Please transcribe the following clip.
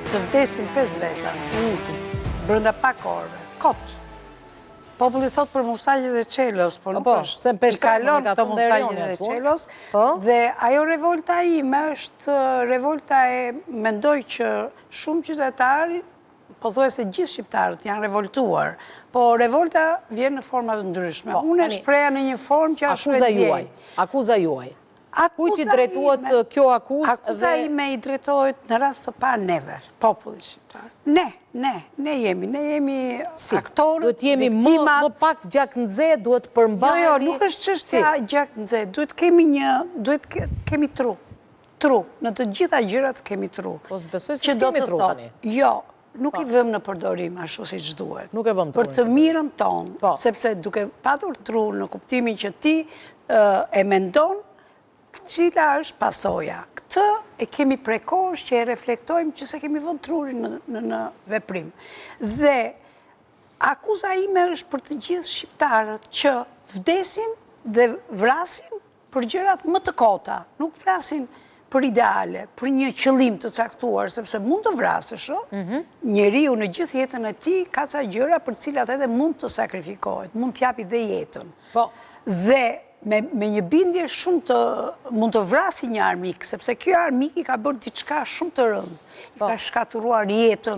Të vdesin 5 veta në një ditë, brenda pak orëve, kot. Populli thotë për mustaqet e Çelos, por nuk po, po, është. I kalon këto mustaqet e Çelos. Po. Dhe ajo revolta ime është revolta e mendoj që shumë qytetarë, pothuajse gjithë shqiptarët janë revoltuar. Po revolta vjen në forma të ndryshme. Unë e shpreha në një formë që ashtu e ndjej. Akuza juaj. Kujt i drejtohet kjo akuzë? Akuza ime i drejtohet në radhë të parë neve, popullit shqiptar. Ne, ne, ne jemi, ne jemi aktorët, Duhet jemi më pak gjaknxehtë, duhet përmbahemi... Jo, jo, nuk është çështja gjaknxehtë, duhet kemi një, duhet kemi tru, tru, në të gjitha gjërat kemi tru. Po s'besoj se s'kemi tru tani. Jo, nuk i po. vëmë në përdorim ashtu siç duhet. Nuk e vëmë Për të mirën tonë, po. sepse duke patur tru në kuptimin që ti e mendon, cila është pasoja. Këtë e kemi prej kohësh që e reflektojmë që s'e kemi vënë trurin në, në veprim. Dhe akuza ime është për të gjithë shqiptarët që vdesin dhe vrasin për gjërat më të kota, nuk flasin për ideale, për një qëllim të caktuar, sepse mund të vrasësh, ë? Mhm. Njeriu në gjithë jetën e tij ka ca gjëra për të cilat edhe mund të sakrifikohet, mund të japi dhe jetën. Po. Dhe me, me një bindje shumë të mund të vrasi një armik, sepse kjo armik i ka bërë diçka shumë të rëndë, i po. ka shkatërruar jetën.